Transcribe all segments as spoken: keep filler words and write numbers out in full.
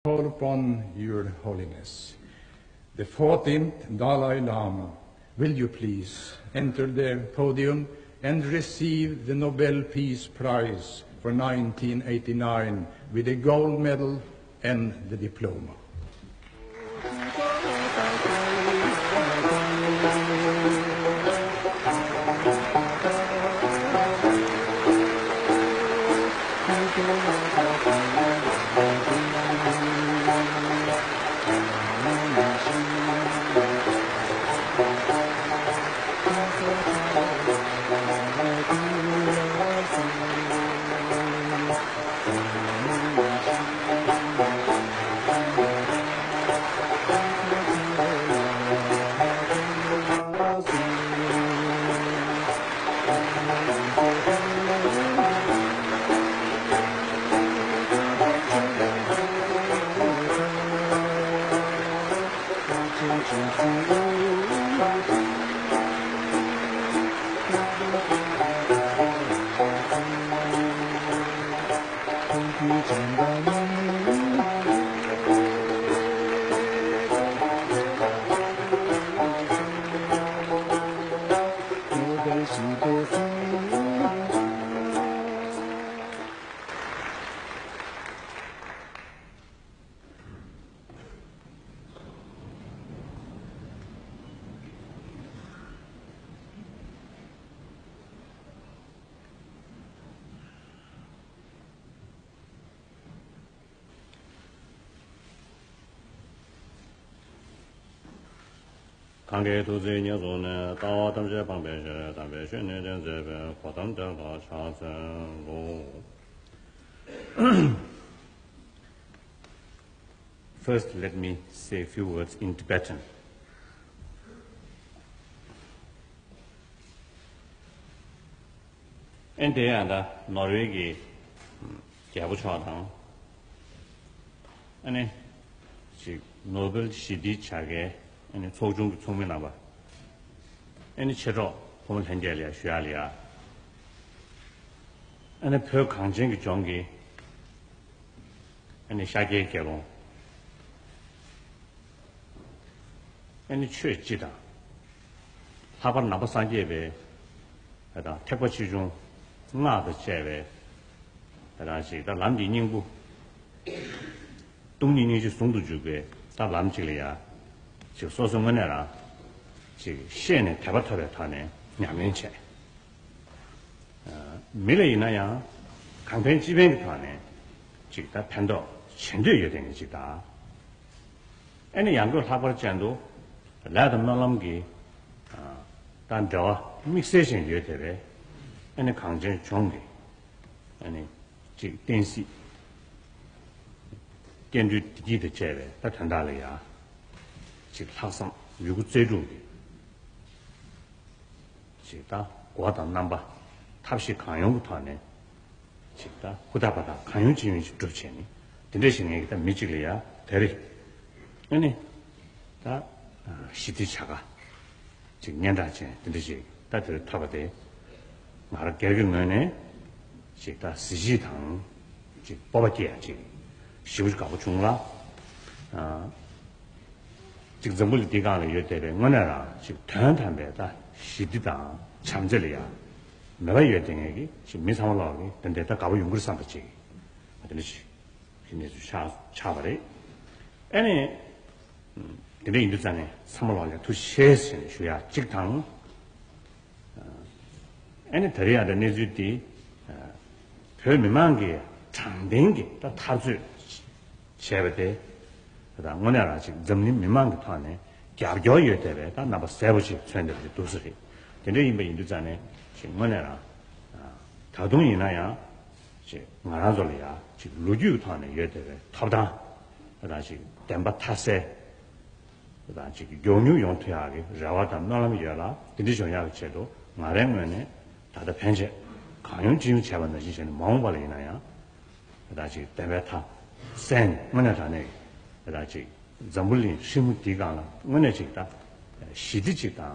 call upon Your Holiness, the fourteenth Dalai Lama, will you please enter the podium and receive the Nobel Peace Prize for nineteen eighty-nine with a gold medal and the diploma? གང་གི་ཐུགས་བརྩེ་ཉེར་བཟུང་ནས། ལྟ་བ་ཐམས་ཅད་སྤང་བའི་ཕྱིར། དམ་པའི་ཆོས་ནི་སྟོན་མཛད་པའི། གོ་ཏམ་དེ་ལ་ཕྱག་འཚལ་ལོ། First, let me say a few words in Tibetan. ཨེ་འདི་ཡང་ད་ནོར་ཝེ་གི་རྒྱལ་པོ་མཆོག་དང་། ཨ་ནི་ཅིག་ནོ་བེལ་ཞི་བདེའི་བྱ་དགའི་ཨ་ནི་ཚོགས་ཆུང་གི་ཚོགས་མི་རྣམ་པ། ཨ་ནི་མཆེད་གྲོགས་ཕོ་མོ་ལྷན་རྒྱས་ལ་ཡ་ཞུ་ཡག་ལ་ཡ། ཨ་ནི་བོད་གངས་ཅན་གྱི་ལྗོངས་ཀྱི་ཨ་ནི་ཤཱཀྱའི་དགེ་སློང་། ཨ་ནི་ཆོས་སྤྱི་དང་། ལྷག་པར་ནང་པ་སངས་རྒྱས་པའི་ཨ་དང་ཐེག་པ་ཆེ་ཆུང་སྔགས་དང་བཅས་པའི་ཨ་དང་ཅིག་ད་ལམ་གྱི་སྙིང་པོ། སྟོང་ཉིད་སྙིང་རྗེ་ཟུང་དུ་འཇུག་པའི་ད་ལམ་གཅིག་ལ་ཡ། ཅིག་སོ་སོ་དངོས་གནས་རང་ཅིག་ཤེས་ནས་དད་པ་ཐོབ་པའི་ཐོག་ནས་ཉམས་ལེན་བྱས། མི་ལ་ཡིན་ན་ཡང་གང་ཕན་ཅི་ཕན་གྱི་ཐོག་ནས་ཅིག་ད་ཕན་ཐོགས་བྱེད་འདོད་ཡོད་དེ་ནི་ཅིག་ད། ཨེ་ནི་ཡང་སྒོས་ལྷག་པར་ཅན་དུ་ལས་དང་སྨོན་ལམ་གྱི་ད་འབྲེལ་བ་དམིགས་བསལ་ཅན་ཡོད་དེ་བས། ཨེ་ནི་གངས་ཅན་ལྗོངས་ཀྱི་ཨེ་ནི་ཅིག་བསྟན་སྲིད་སྐྱེ་འགྲོའི་བདེ་སྐྱིད་དང་བཅས་པའི་ད་དོན་དག་ལ་ཡ་ཅིག་ལྷག་བསམ་ཡོད་རྒུ་རྩལ་སྤྲུགས་ཀྱིས། ཅིག་ད་གོ་བ་དང་རྣམ་པ་ཐབས་ཤེས་གང་ཡོང་གི་ཐོག་ནས་ཅིག་ད་ཧུར་ཐག་པ་དང་གང་ཡོང་ཅི་ཡོང་ཅིག་སྒྲུབ་བྱས་ནས་དེ་འདྲ་ཞིག་ངེད་ཀྱི་ད་མི་གཅིག་ལ་ཡ་དེ་རེད། ཨ་ནི་ད་ཞི་བདེའི་བྱ་དགའ་ཅིག་སྙན་གྲགས་ཅན་དེ་འདྲ་ཞིག་ད་དེ་རེད་ཐོབ་པ་དེ་ང་རང་སྒེར་གྱི་ངོས་ནས་ཅིག་ད་གཟི་བརྗིད་དང་ཅིག་སྤོབས་པ་སྐྱེ་ཡ་ཅིག་ཞེ་པོ་ཅིག་དགའ་པོ་བྱུང་ལ། ཅིག་འཛམ་བུ་གླིང་འདིའི་སྒང་ལ་ཡོད་བསྡད་པའི་དངོས་གནས་རང་ཅིག་དོན་དམ་པའི་ད་ཞི་བདེ་དང་བྱམས་བརྩེ་ལ་ཡ་མོས་པ་ཡོད་བསྡད་མཁན་གྱི་ཅིག་མི་ཚང་མ་ལོག་གི་དེ་འདྲའི་ད་དགའ་པོ་ཡོང་གི་རེད་བསམ་པ་ཅིག་དེ་འདྲ་ཞིག་གི་གནས་ཚུལ་ཆགས་ཆགས་པ་རེད། ཨ་ནི་དེ་འདྲ་ཡིན་དུས་ཙང་ནས་ཚང་མ་ལོག་ལ་ཐུགས་རྗེ་ཆེ་ཟེར་ནས་ཞུ་ཡ་གཅིག་དང་། ཨ་ནི་ད་རེས་ཡང་ད་གནས་ཚུལ་འདི་བོད་མི་མང་གིས་དྲང་བདེན་གྱི་ད་འཐབ་རྩོད་བྱས་པ་དེ་ད་དངོས་གནས་རང་ཅིག་འཛམ་གླིང་མི་མང་གི་ཐོག་ནས་རྒྱབ་སྐྱོར་ཡོད་བསྡད་པའི་ད་རྣམ་པ་གསལ་པོ་ཅིག་མཚོན་བསྡད་པ་ཅིག་འདུག་ས་རེད། དེ་འདྲ་ཡིན་པ་ཡིན་དུས་ཙང་ནས་ཅིག་དངོས་གནས་རང་ད་དུང་ཡིན་ན་ཡང་ཅིག་ང་རང་ཚོ་ལ་ཡང་ཅིག་ལོ་རྒྱུས་ཀྱི་ཐོག་ནས་ཡོད་བསྡད་པའི་ཐོབ་ཐང་ད་ཅིག་བདེན་པ་མཐའ་གསལ། དང་ཅིག་མགྱོགས་མྱུར་ཡོང་ཐུབ་ཡག་གི་རེ་བ་དང་སྨོན་ལམ་ཡོད་ལ། དེ་འདྲ་བྱུང་ཡག་གི་ཆེད་དུ་ང་རའི་ངོས་ནས་ད་ལྟ་ཕན་ཆད་གང་ཡོང་ཅི་ཡོང་བྱས་པ་ནང་བཞིན་བྱས་ནས་མ་འོངས་པ་ལ་ཡིན་ན་ཡང་ད་ཅིག་བདེན་པའི་མཐའ་གསལ་ནས་དངོས་གནས་དྲང་གནས་ད་ཅིག་འཛམ་བུ་གླིང་ཧྲིལ་མོ་འདིའི་སྒང་ལ་དངོས་གནས་ཅིག་ད་ཞི་བདེ་ཅིག་དང་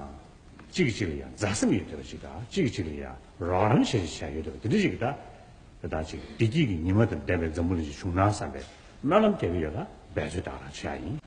གཅིག་གིས་གཅིག་ལ་ཡང་མཛའ་སེམས་ཡོད་བསྡད་པ་ཅིག་དང་གཅིག་གིས་གཅིག་ལ་ཡང་རོགས་རམ་བྱེད་ཅིག་བྱས་ཡོད་བསྡད་པ་དེ་འདྲ་ཅིག་ད་ད་ཅིག་བདེ་སྐྱིད་ཀྱི་ཉི་མ་དང་ལྡན་པའི་འཛམ་བུ་གླིང་ཅིག་བྱུང་ན་བསམ་པའི་སྨོན་ལམ་རྒྱག་གི་ཡོད་ལ། འབད་རྩོལ་དང་རང་ཆ་ཡིན།